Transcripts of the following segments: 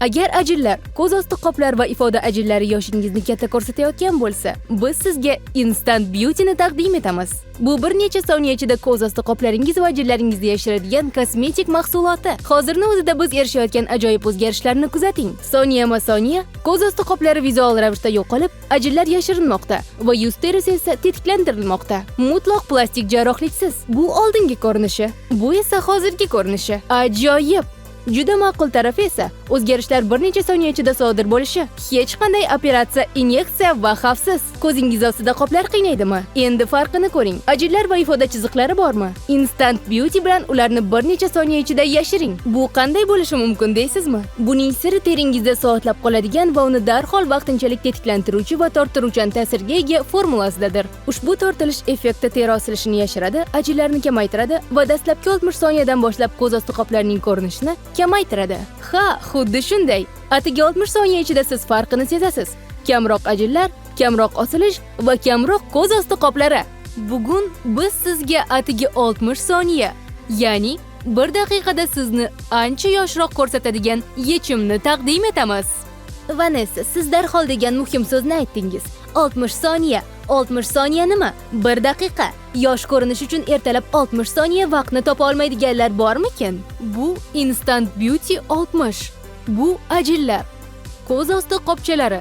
Agar ajinlar, ko'z osti qoplar va ifoda ajinlari yoshingizni katta ko'rsatayotgan bo'lsa, biz sizga Instant Beautyni taqdim etamiz. Bu bir necha soniya ichida ko'z osti qoplaringiz va ajinlaringizni yashiradigan kosmetik mahsuloti. Hozirni o'zida biz erishayotgan ajoyib o'zgarishlarni kuzating. Soniyama-soniya ko'z osti qoplari vizual ravishda yo'qolib, ajinlar yashirinmoqda va yuz terisi esa tetiklantirilmoqda. Mutlaq plastik jarrohliksiz. Bu oldingi ko'rinishi, bu esa hozirgi ko'rinishi. Ajoyib! Juda ma'qul tarafi esa o'zgarishlar bir necha soniya ichida sodir bo'lishi. Hech qanday operatsiya, inyeksiya va xavfsiz. Ko'zingiz ostida qoplar qiynaydimi? Endi farqini ko'ring. Ajinlar va ifoda chiziqlari bormi? Instant Beauty bilan ularni bir necha soniya ichida yashiring. Bu qanday bo'lishi mumkin deysizmi? Buning siri teringizda soatlab qoladigan va uni darhol vaqtinchalik tetiklantiruvchi va torttiruvchan ta'sirga ega formulasidadir. Ushbu tortilish effekti teri osilishini yashiradi, ajinlarni kamaytiradi va dastlabki 60 soniyadan boshlab ko'z osti qoplarining ko'rinishini kamaytiradi. Ha, xuddi shunday. Atigi 60 soniya ichida siz farqini sezasiz. Kamroq ajinlar, kamroq osilish va kamroq ko'z osti qoplari. Bugun biz sizga atigi 60 soniya, ya'ni 1 daqiqada sizni ancha yoshroq ko'rsatadigan yechimni taqdim etamiz. Vanessa, siz darhol degan muhim so'zni aytdingiz. 60 soniya. 60 soniya nima? 1 daqiqa. Yosh ko'rinish uchun ertalab 60 soniya vaqtni topa olmaydiganlar bormikin? Bu Instant Beauty 60. Bu ajinlar, ko'z osti qopchalari,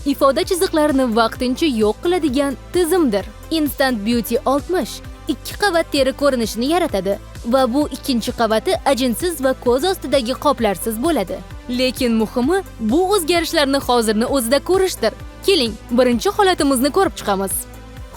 ifoda chiziqlarini vaqtincha yo'q qiladigan tizimdir. Instant Beauty 60 ikki qavat teri ko'rinishini yaratadi va bu ikkinchi qavati ajinsiz va ko'z ostidagi qoplarsiz bo'ladi. Lekin muhimi bu o'zgarishlarni hozirni o'zida ko'rishdir. Keling, birinchi holatimizni ko'rib chiqamiz.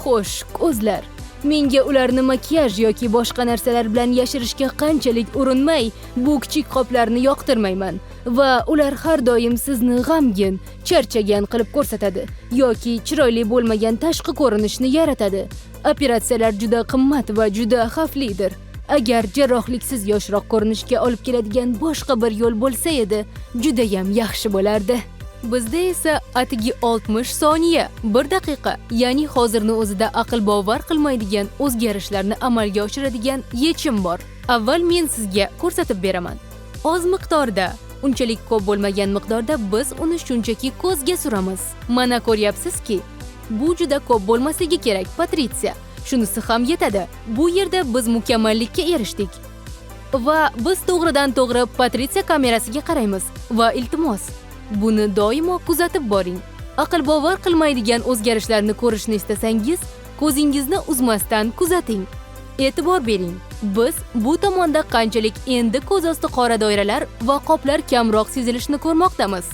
Xo'sh, ko'zlar. Menga ularni makiyaj yoki boshqa narsalar bilan yashirishga qanchalik urinmay, bu kichik qoplarni yoqtirmayman va ular har doim sizni g'amgin, charchagan qilib ko'rsatadi yoki chiroyli bo'lmagan tashqi ko'rinishni yaratadi. Operatsiyalar juda qimmat va juda xavflidir. Agar jarrohliksiz yoshroq ko'rinishga olib keladigan boshqa bir yo'l bo'lsa edi, judayam yaxshi bo'lardi. Bizda esa atigi 60 soniya, 1 daqiqa, ya'ni hozirni o'zida aql bovar qilmaydigan o'zgarishlarni amalga oshiradigan yechim bor. Avval men sizga ko'rsatib beraman. Oz miqdorda, unchalik ko'p bo'lmagan miqdorda biz uni shunchaki ko'zga suramiz. Mana ko'ryapsizki, bu juda ko'p bo'lmasligi kerak, Patritsiya. Shunisi ham yetadi. Bu yerda biz mukammallikka erishdik. Va biz to'g'ridan to'g'ri Patritsiya kamerasiga qaraymiz va iltimos, buni doimo kuzatib boring. Aql bovar qilmaydigan o'zgarishlarni ko'rishni istasangiz, ko'zingizni uzmasdan kuzating. E'tibor bering. Biz bu tomonda qanchalik endi ko'z osti qora doiralar va qoplar kamroq sezilishini ko'rmoqdamiz.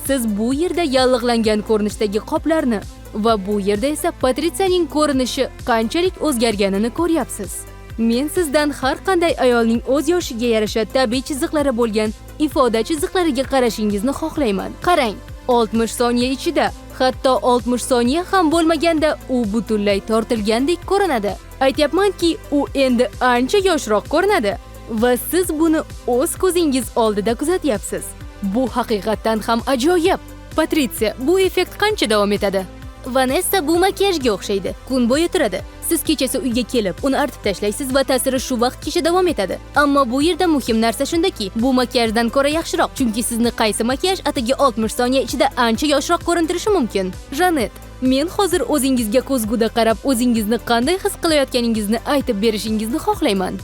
Siz bu yerda yallig'langan ko'rinishdagi qoplarni va bu yerda esa Patritsiyaning ko'rinishi qanchalik o'zgarganini ko'ryapsiz. Men sizdan har qanday ayolning o'z yoshiga yarasha tabiiy chiziqlari bo'lgan ifoda chiziqlariga qarashingizni xohlayman. Qarang, 60 soniya ichida, hatto 60 soniya ham bo'lmaganda u butunlay tortilgandek ko'rinadi. Aytyapmanki, u endi ancha yoshroq ko'rinadi va siz buni o'z ko'zingiz oldida kuzatyapsiz. Bu haqiqatdan ham ajoyib. Patritsiya, bu effekt qancha davom etadi? Vanessa, bu makiyajga o'xshaydi. Kun bo'yi turadi. Siz kechasi uyga kelib, uni artib tashlaysiz va ta'siri shu vaqtgacha davom etadi. Ammo bu yerda muhim narsa shundaki, bu makiyajdan ko'ra yaxshiroq, chunki sizni qaysi makiyaj atigi 60 soniya ichida ancha yoshroq ko'rintirishi mumkin? Janet, men hozir o'zingizga ko'zguda qarab, o'zingizni qanday his qilayotganingizni aytib berishingizni xohlayman.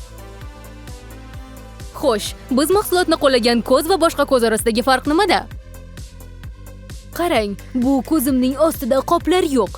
Xo'sh, biz mahsulotni qo'llagan ko'z va boshqa ko'z orasidagi farq nimada? Qarang, bu ko'zimning ostida qoplar yo'q.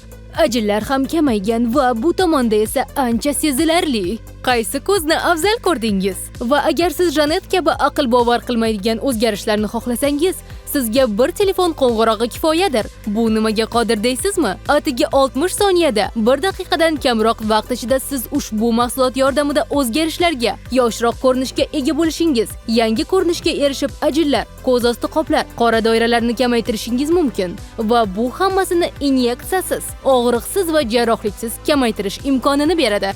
Ajinlar ham kamaygan va bu tomonda esa ancha sezilarli. Qaysi ko'zni afzal ko'rdingiz? Va agar siz Janet kabi aql bovar qilmaydigan o'zgarishlarni xohlasangiz, sizga bir telefon qo'ng'irog'i kifoyadir. Bu nimaga qodir deysizmi? Atigi 60 soniyada, 1 daqiqadan kamroq vaqt ichida siz ushbu mahsulot yordamida o'zgarishlarga, yoshroq ko'rinishga ega bo'lishingiz, yangi ko'rinishga erishib ajinlar, ko'z osti qoplar, qora doiralarni kamaytirishingiz mumkin. Va bu hammasini inyeksiyasiz, og'riqsiz va jarrohliksiz kamaytirish imkonini beradi.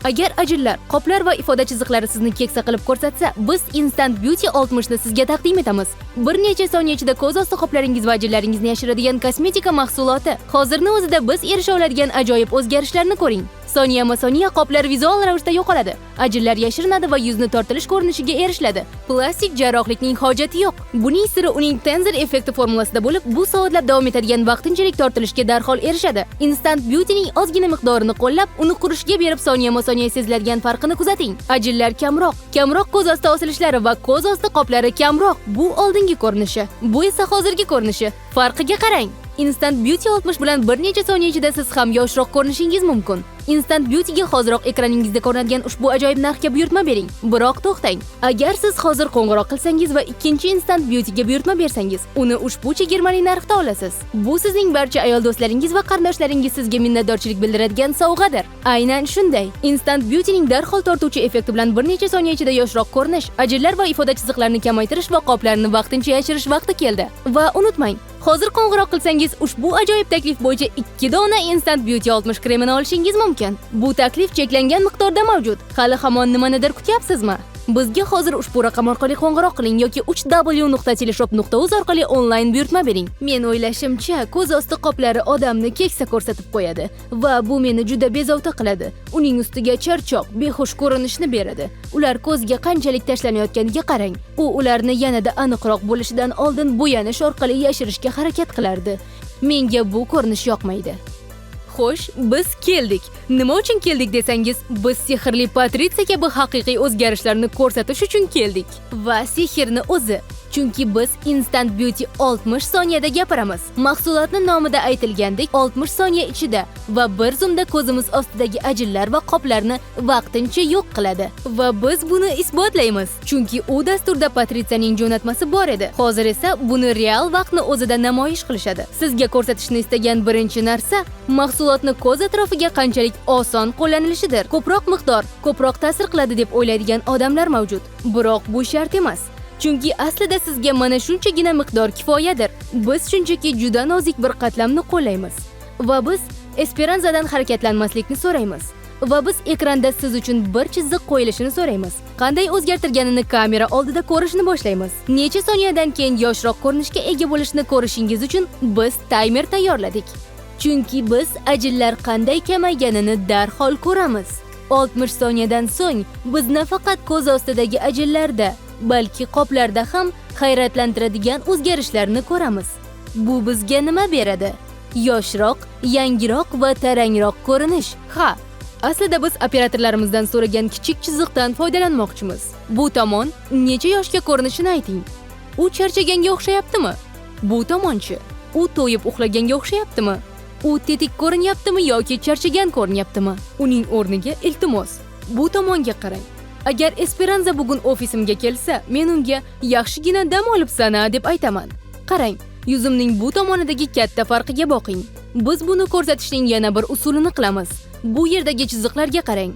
Agar ajinlar, qoplar va ifoda chiziqlari sizni keksa qilib ko'rsatsa, biz Instant Beauty 60 ni sizga taqdim etamiz. Bir necha soniya ichida ko'z osti qoplaringiz va ajinlaringizni yashiradigan kosmetika mahsuloti. Hozirni o'zida biz erisha oladigan ajoyib o'zgarishlarni ko'ring. Soniyama-soniya qoplar vizual ravishda yo'qoladi. Ajinlar yashirinadi va yuzni tortilish ko'rinishiga erishiladi. Plastik jarrohlikning hojati yo'q. Buning siri uning Tensor effekti formulasida bo'lib, bu soatlab davom etadigan vaqtinchalik tortilishga darhol erishadi. Instant Beautyning ozgina miqdorini qo'llab, uni qurishga berib soniyama-soniya seziladigan farqini kuzating. Ajinlar kamroq, kamroq ko'z osti osilishlari va ko'z osti qoplari kamroq. Bu oldingi ko'rinishi. Bu esa hozirgi ko'rinishi. Farqiga qarang. Instant Beauty 60 bilan bir necha soniya ichida siz ham yoshroq ko'rinishingiz mumkin. Instant Beautyga hoziroq ekraningizda ko'rinadigan ushbu ajoyib narxga buyurtma bering. Biroq to'xtang. Agar siz hozir qo'ng'iroq qilsangiz va ikkinchi Instant Beautyga buyurtma bersangiz, uni ushbu chegirmali narxda olasiz. Bu sizning barcha ayol do'stlaringiz va qarindoshlaringiz sizga minnatdorchilik bildiradigan sovg'adir. Aynan shunday. Instant Beautyning darhol tortuvchi effekti bilan bir necha soniya ichida yoshroq ko'rinish, ajinlar va ifoda chiziqlarini kamaytirish va qoplarni vaqtincha yashirish vaqti keldi. Va unutmang, hozir qo'ng'iroq qilsangiz ushbu ajoyib taklif bo'yicha 2 dona Instant Beauty 60 kremini olishingiz mumkin. Bu taklif cheklangan miqdorda mavjud. Hali hamon nimanidir kutyapsizmi? Bizga hozir ushbu raqam orqali qo'ng'iroq qiling yoki 3w.teleshop.uz orqali onlayn buyurtma bering. Men o'ylashimcha, ko'z osti qoplari odamni keksa ko'rsatib qo'yadi va bu meni juda bezovta qiladi. Uning ustiga charchoq, behush ko'rinishni beradi. Ular ko'zga qanchalik tashlanayotganiga qarang. U ularni yanada aniqroq bo'lishidan oldin bo'yanish orqali yashirishga harakat qilardi. Menga bu ko'rinish yoqmaydi. Xo'sh, biz keldik. Nima uchun keldik desangiz, biz sehrli Patritsiya kabi haqiqiy o'zgarishlarni ko'rsatish uchun keldik. Va sehrni o'zi. Chunki biz Instant Beauty 60 soniyada gapiramiz. Mahsulotni nomida aytilgandek 60 soniya ichida va bir zumda ko'zimiz ostidagi ajinlar va qoplarni vaqtincha yo'q qiladi. Va biz buni isbotlaymiz. Chunki u dasturda Patritsiyaning jo'natmasi bor edi. Hozir esa buni real vaqtni o'zida namoyish qilishadi. Sizga ko'rsatishni istagan birinchi narsa mahsulotni ko'z atrofiga qanchalik oson qo'llanilishidir. Ko'proq miqdor, ko'proq ta'sir qiladi deb o'ylaydigan odamlar mavjud. Biroq bu shart emas. Chunki aslida sizga mana shunchagina miqdor kifoyadir. Biz shunchaki juda nozik bir qatlamni qo'llaymiz va biz Esperanzadan harakatlanmaslikni so'raymiz. Va biz ekranda siz uchun bir chiziq qo'yilishini so'raymiz. Qanday o'zgartirganini kamera oldida ko'rishni boshlaymiz. Necha soniyadan keyin yoshroq ko'rinishga ega bo'lishini ko'rishingiz uchun biz taymer tayyorladik. Chunki biz ajinlar qanday kamayganini darhol ko'ramiz. 60 soniyadan so'ng biz nafaqat ko'z ostidagi ajinlarda, balki qoplarda ham hayratlantiradigan o'zgarishlarni ko'ramiz. Bu bizga nima beradi? Yoshroq, yangiroq va tarangroq ko'rinish. Ha, aslida biz operatorlarimizdan so'ragan kichik chiziqdan foydalanmoqchimiz. Bu tomon necha yoshga ko'rinishini ayting. U charchaganga o'xshayaptimi? Bu tomonchi? U to'yib uxlaganga o'xshayaptimi? U tetik ko'rinyaptimi yoki charchagan ko'rinyaptimi? Uning o'rniga iltimos, bu tomonga qarang. Agar Esperanza bugun ofisimga kelsa, men unga yaxshigina dam olibsan-a deb aytaman. Qarang, yuzimning bu tomonidagi katta farqiga boqing. Biz buni ko'rsatishning yana bir usulini qilamiz. Bu yerdagi chiziqlarga qarang.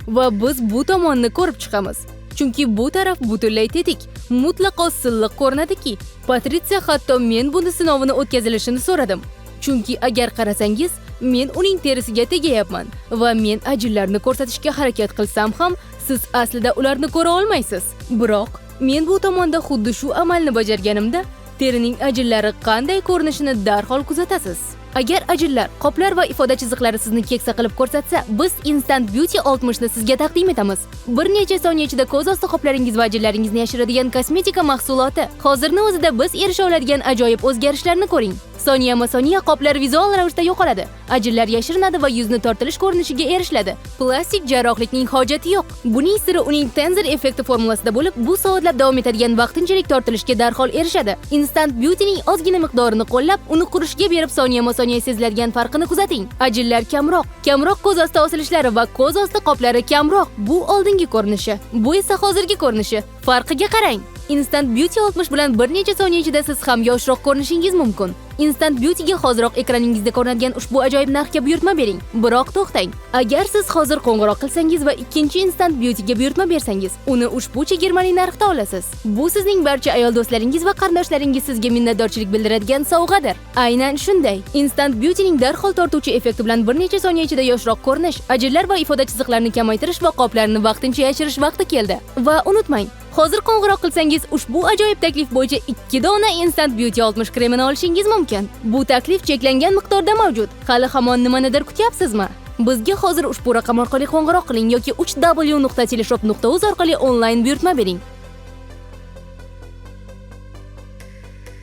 Va biz bu tomonni ko'rib chiqamiz. Chunki bu taraf butunlay tetik, mutlaqo silliq ko'rinadiki. Patritsiya hatto men buni sinovini o'tkazilishini so'radim. Chunki agar qarasangiz, men uning terisiga tegayapman va men ajinlarni ko'rsatishga harakat qilsam ham, siz aslida ularni ko'ra olmaysiz. Biroq men bu tomonda xuddi shu amalni bajarganimda, terining ajinlari qanday ko'rinishini darhol kuzatasiz. Agar ajinlar, qoplar va ifoda chiziqlari sizni keksa qilib ko'rsatsa, biz Instant Beauty 60 ni sizga taqdim etamiz. Bir necha soniya ichida ko'z osti qoplaringiz va ajinlaringizni yashiradigan kosmetika mahsuloti. Hozirni o'zida biz erisha oladigan ajoyib o'zgarishlarni ko'ring. Soniyama-soniya qoplar vizual ravishda yo'qoladi. Ajinlar yashirinadi va yuzni tortilish ko'rinishiga erishiladi. Plastik jarrohlikning hojati yo'q. Buning siri uning Tensor effekti formulasida bo'lib, bu soatlab davom etadigan vaqtinchalik tortilishga darhol erishadi. Instant Beautyning ozgina miqdorini qo'llab, uni qurishga berib soniyama-soniya seziladigan farqini kuzating. Ajinlar kamroq, kamroq ko'z osti osilishlari va ko'z osti qoplari kamroq. Bu oldingi ko'rinishi. Bu esa hozirgi ko'rinishi. Farqiga qarang. Instant Beauty 60 bilan bir necha soniya ichida siz ham yoshroq ko'rinishingiz mumkin. Instant Beautyga hoziroq ekraningizda ko'rinadigan ushbu ajoyib narxga buyurtma bering. Biroq to'xtang. Agar siz hozir qo'ng'iroq qilsangiz va ikkinchi Instant Beautyga buyurtma bersangiz, uni ushbu chegirmali narxda olasiz. Bu sizning barcha ayol do'stlaringiz va qarindoshlaringiz sizga minnatdorchilik bildiradigan sovg'adir. Aynan shunday. Instant Beautyning darhol tortuvchi effekti bilan bir necha soniya ichida yoshroq ko'rinish, ajinlar va ifoda chiziqlarini kamaytirish va qoplarni vaqtincha yashirish vaqti keldi. Va unutmang, hozir qo'ng'iroq qilsangiz ushbu ajoyib taklif bo'yicha 2 dona Instant Beauty 60 kremini olishingiz mumkin. Bu taklif cheklangan miqdorda mavjud. Hali hamon nimanidir kutyapsizmi? Bizga hozir ushbu raqam orqali qo'ng'iroq qiling yoki 3w.teleshop.uz orqali onlayn buyurtma bering.